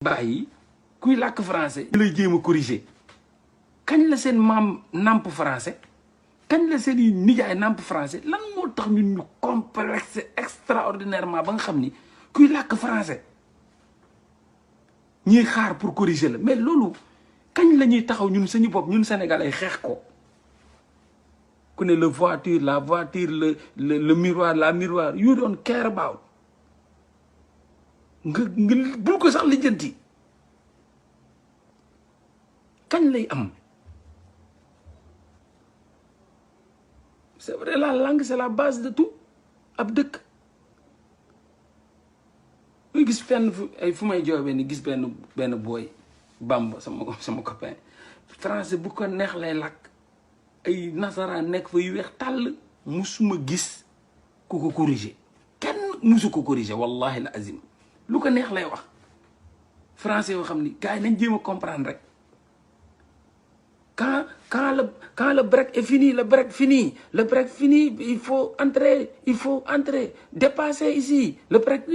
bàyyi kuy làkk français ñu lay jéem a corriger kañ la seen maam nàmp français kañ la seen i nijaay nàmp français lan moo tax ñun ñu complexe extraordinairement ba nga xam ni kuy làkk français ñuy xaar pour corriger la mais loolu kañ la ñuy taxaw ñun suñu bopp ñun Sénégal ay xeex ko ku ne la voiture le miroir la miroir you don't care about nga bul ko sax lijjanti kañ lay am c'est vrai la langue c'est la base de tout ab dëkk muy gis fenn fu may joobee ni gis benn booy Bamba sama copain français bu ko neex lay làkk ay nasaraan nekk fa yu weex tàll musuma gis ku ko corriger kenn musu ko corriger wallahi la azim lu ko neex lay wax français yoo xam ni gars yi nañ jéem a comprendre rek quand le break est fini le break fini il faut entrer dépasser ici le break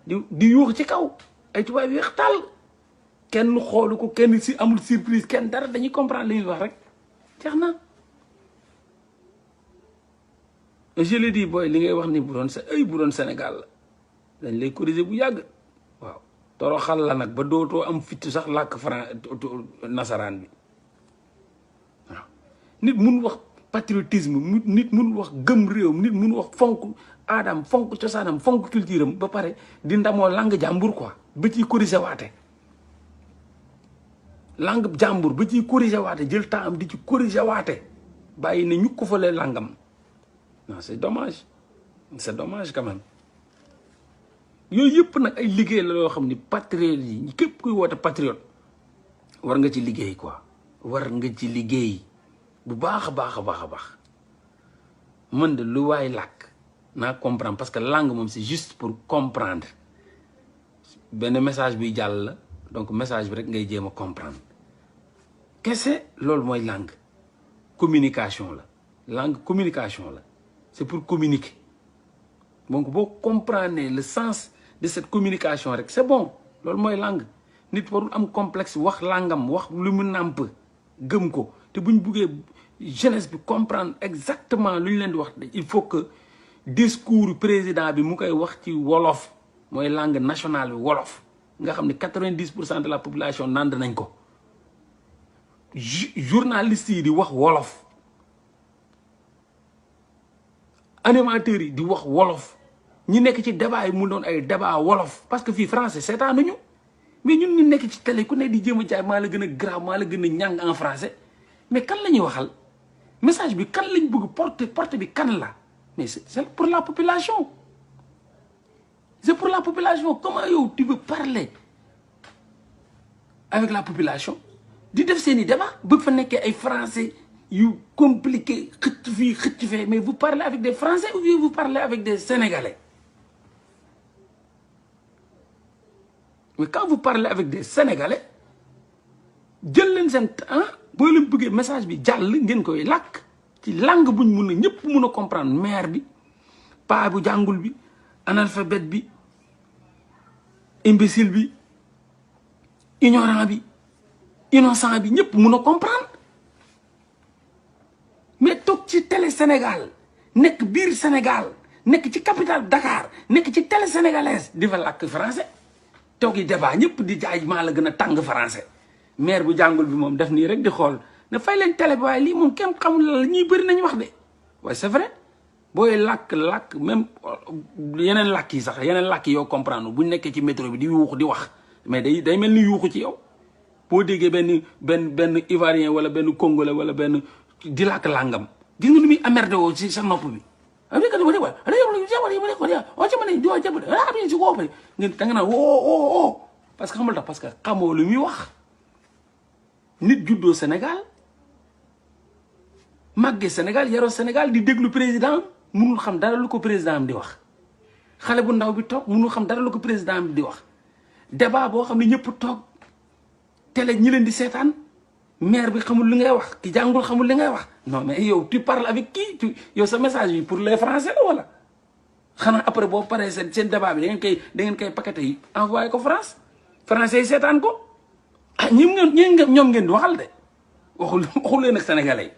di yuux ci kaw ay tubaab yu weex tàll kenn xoolu ko kenn si amul surprise kenn dara dañuy comprendre li ñuy wax rek jeex na je le dis booy li ngay wax ni bu doon Sénégal la dañ lay corriger bu yàgg waaw toroxal la nag ba dootoo am fitu sax làkk nasaraan bi waaw nit mun wax patriotisme nit mun wax gëm réewam nit mun wax fonk aadam fonk cosaanam fonk culture am ba pare di ndamoo langue jàmbur quoi ba ciy corriger waate langue jàmbur ba ciy corriger waate jël temps am di ci corriger waate bàyyi ne ñu ko falee langam non c'est dommage quand même yooyu yëpp nag ay liggéey la yoo xam ni patriote yi képp kuy woote patriote war nga ci liggéey quoi war nga ci liggéey bu baax a baax man de lu waay làkk naa comprendre parce que langue moom c'est juste pour comprendre benn message buy jàll la donc message bi rek ngay jéem a comprendre kese loolu mooy langue communication la c'est pour communiquer donc boo comprendre le sens de cette communication rek c'est bon loolu mooy langue nit warul am complexe wax langam wax lu mu nàmp gëm ko te buñ buggee jeunesse bi comprendre exactement lu ñu leen di wax il faut que discours président bi mu koy wax ci wolof mooy langue nationale bi wolof nga xam ne 90% de la population nand nañ ko journalistes yi di wax wolof animateurs yi di wax wolof ñi nekk ci débat yi mu doon ay débat wolof parce que fii français seetaanuñu mais ñun ñu nekk ci télé ku ne di jéem a jaay maa la gën a grave maa la gën a ñàng en français mais kan la ñuy waxal message bi kan lañ bëgg porte bi kan la mais c'est pour la population c'est pour la population comment yow tu veux parler avec la population di def seen i débat bëgg fa nekkee ay français yu compliqué xëcc fii xëcc fee mais vous parlez avec des français ou bien vous parlez avec des sénégalais mais quand vous parlez avec des sénégalais jël leen seen temps boo leen bëggee message bi jàll ngeen koy làkk ci langue buñ mun a ñëpp mun a comprendre maire bi paa bu jàngul bi analphabète bi imbécile bi ignorant bi innocent bi ñëpp mun a comprendre mais toog ci télé Sénégal nekk biir Sénégal nekk ci capitale Dakar nekk ci télé sénégalaise di fa làkk français toog yi débat ñëpp di jaay maa la gën a tàng français maire bu jàngul bi moom def nii rek di xool ne fay leen télé bi waaye lii moom kenn xamul la ñuy bëri nañu wax de waaye c'est vrai booy làkk même yeneen làkk yi sax yeneen làkk yoo comprendre buñ nekkee ci métro bi di yuuxu di wax mais day mel ni yuuxu ci yow boo déggee benn ivoirien wala benn congolais wala benn di làkk làngam gis nga nu muy amerde woo ci sa nopp bi da nga naan woo parce que xamul tax parce que xamoo lu muy wax nit juddoo Sénégal màggee Sénégal yaroo Sénégal di déglu président munul xam dara lu ko président am di wax xale bu ndaw bi toog munul xam dara lu ko président am di wax débat boo xam ne ñëpp toog télé ñi leen di seetaan maire bi xamul li ngay wax ki jàngul xamul li ngay wax non mais yow tu parles avec qui yow sa message bi pour les français la wala xanaa après boo paree seen débat bi da ngeen koy paqueté yi envoyé ko France français yi seetaan ko ah ñoom ngeen di waxal de waxul leen ak sénégalais yi